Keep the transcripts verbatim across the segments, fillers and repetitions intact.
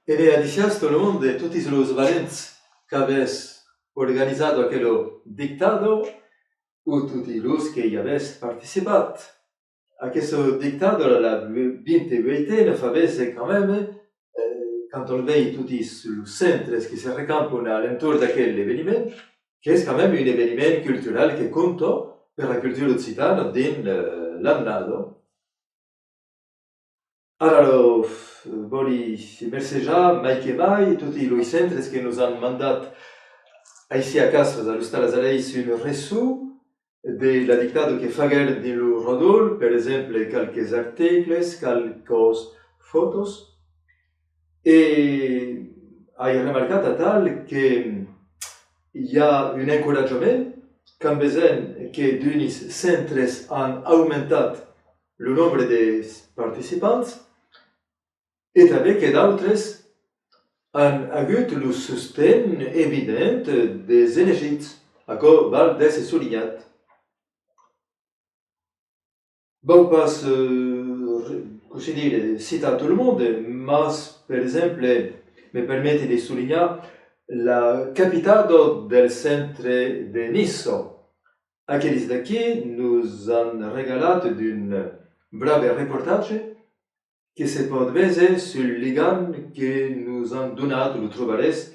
E ben adissiatz tot lo monde, totis los valents qu'avètz organizat aquela dictada, o totis los que i avètz participat. Aquesta dictada, la vint-e-uèitena, fa véser quand même, eh, quand on vei totis los centres que se recampan a l'entorn d'aquel eveniment, qu'es quand même un eveniment cultural que compta per la cultura occitana dins, eh, l'annada. Ara, lo, vòli mercejar mai que mai totis los centres que nos an mandat aicí a Castres, a l'Ostal Azalèis, un ressò de la dictada que faguèron dins lo Rodolh, per exemple, qualques articles, qualques fòtos. E ai remarcat atal que i a un encoratjament quand vesèm que d'unis centres an aumentat lo nombre de participants e tanben que d'autres an agut lo sosten evident dels elegits. Aquò val d'èsser solinhat. Vau pas, eh, re-, cossí dire, citar tot lo monde, mas, per exemple, me permeti de solinhar la capitada del centre de Niça. Aquelis d'aquí nos an regalat d'un brave reportatge que se pòt véser sul ligam que nos an donat, lo trobaretz,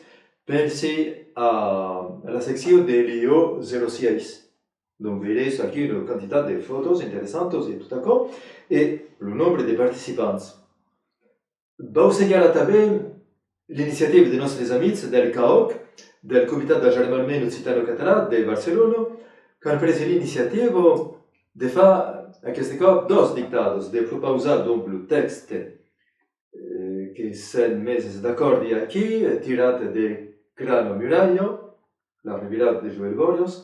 pensi, a la seccion de l'I O zèro sièis. Donc, veiretz aquí una quantitat de fòtos interessantas e tot aquò, e lo nombre de participants. Vau senhalar tanben l'iniciativa de nòstres amics del CAOC, del Comitat d'Agermanament Occitano-Català de Barcelona, qu'an pres l'iniciativa de far aqueste còp dos dictadas, de propausar donc lo tèxte, eh, que sèm meses d'acòrdi aquí, tirat de Crana Muralha, la revirada de Joel Bòrias,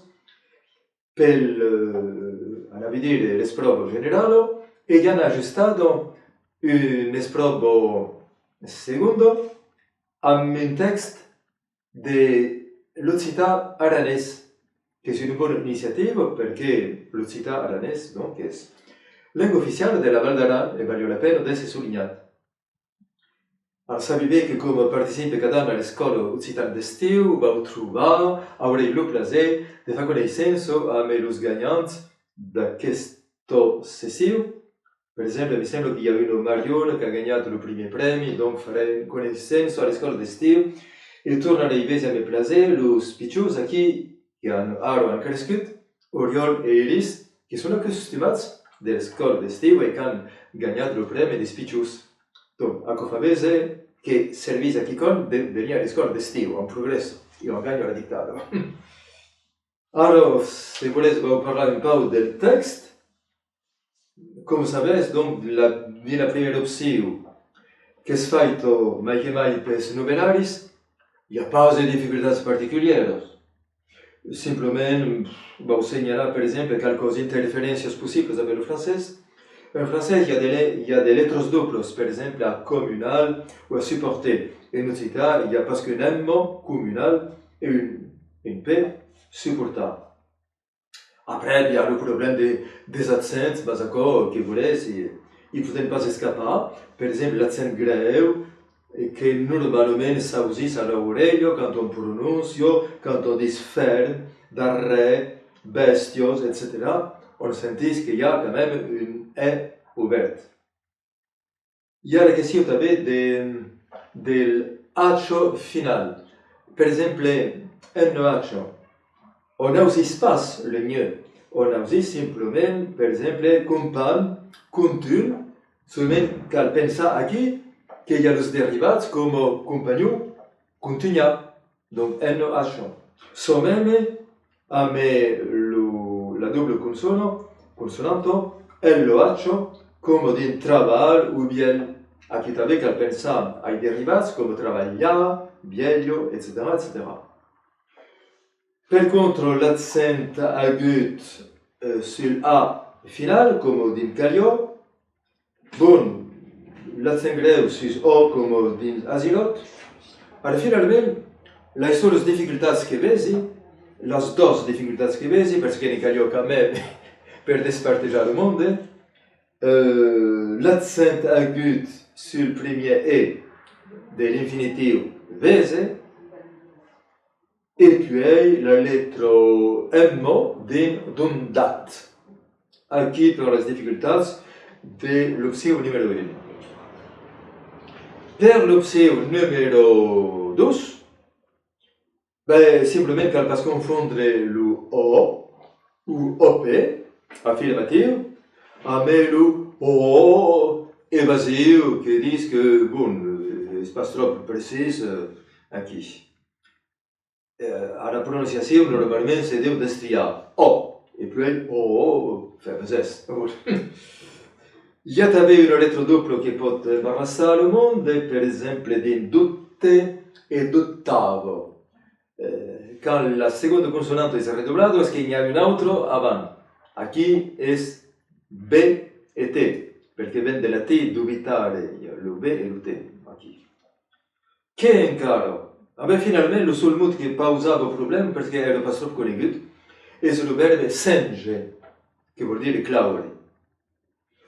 pel, eh, anavi dire, l'espròva generala, e i an ajustat una espròva segonda amb un tèxt de l'occitan aranés, qu'es una bona iniciativa, perque l'occitan aranés, donc, es lenga oficiala de la Val d'Aran e valiá la pena d'èsser solinhat. Ara, sabi ben que coma participe cada an a l'Escòla Occitana d'Estiu, vau trobar, aurèi lo plaser de far coneissença amb los ganhants d'aquesta session. Per exemple, me sembla que i a una Mariona qu'a ganhat lo primièr prèmi, donc farem coneissença a l'Escòla d'Estiu e tornarèi véser amb plaser los pichons aquí que an, ara an crescut, Oriol e Iris, que son acostumats de l'escòla d'estiu e qu'an ganhat lo prèmi dels pichons. Donc, aquò fa véser que servís a quicòm de venir a l'escòla d'estiu, an progrèssa e an ganhat la dictada. Ara, se volètz, vau parlar un pauc del tèxt. Coma sabètz, donc, la, dins la primièra opcion, qu'es faita mai que mai pels novelaris, i a pas de dificultats particulièras. Simplament, vau senhalar, per exemple, qualques interferéncias possiblas amb lo francés. En francés, i a de le-, i a de letras doblas, per exemple, a communal o a supporter. En occitan, i a pas qu'un M, communal, e un, un P, supportar. Aprèp, i a lo problèma de, dels accents, mas aquò, que volètz, i, i podèm pas escapar. Per exemple, l'accent grèu, e que normalament s'ausís a l'aurelha quand on pronóncia, quand on ditz fèrm, darrèr, bèstias, etcetèra, on sentís que i a quand même un E obèrt. I a la question tanben de, del H final. Per exemple, N H, on ausís pas le mièg, on ausís simplament, per exemple, companh, contunh, solament cal pensar aquí que i a los derivats coma companhon, contunhar. Donc, N H. Çò mème amb lo, la dobla consona, consonanta, L H, coma dins trabalh o vièlh. Aquí tanben cal pensar ai derivats coma trabalhar, vièlha, etcetèra, etcetèra. Per contra, l'accent agut, eh, sul A final, coma dins calhòu, bon, l'accent grèu sus O coma dins asinòt. Ara, finalament, las solas dificultats que vesi, las doas dificultats que vesi, perque ne caliá quand même per despartejar lo monde, eh, l'accent agut sul primièr E, de l'infinitiu vese, e puèi la letra M dins dondat. Aquí per las dificultats de l'opcion numèro un. Per l'opcion numèro dos, ben, simplament cal pas confondre lo O o O P afirmatiu amb lo O evasiu que ditz que, bon, es pas tròp precís, eh, aquí. Eh, a la prononciacion, normalament, se deu destriar O, e puèi O, enfin, vesètz. I a tanben una letra dobla que pòt embarrassar lo monde, per exemple, dins dubte e dubtava. Eh, quand la segonda consonanta es redoblada, es que n'i a una autra avant. Aquí es B e T, perque ven de latin dubitare, lo B e lo T, aquí. Qué encara? A ben, finalament, lo sol mot que pausava problèma, perque èra pas tròp conegut, es lo vèrbe senge, que vòl dire claure.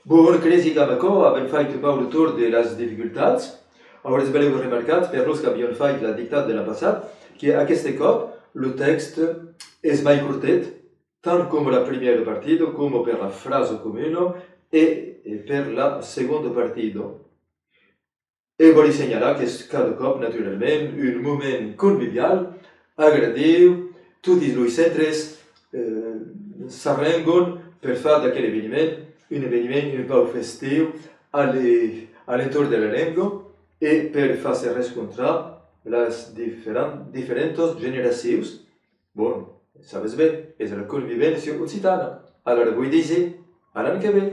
Bon, cresi qu'amb aquò avèm fait un pauc lo torn de las dificultats. Auretz benlèu remarcat, per los qu'avián fait la dictada de l'an passat, que aqueste còp lo tèxt es mai cortet, tant coma la primièra partida, coma per la frasa comuna e, e per la segonda partida. E vòli senhalar qu'es cada còp, naturalament, un moment convivial, agradiu, totis los centres, eh, s'arrengan per far d'aquel eveniment un eveniment un pauc festiu a le-, a l'entorn de la lenga e per far se rescontrar las diferen-, diferentas generacions. Bon, sabes ben, es la convivéncia occitana. Alara vos disi, a l'an que ven!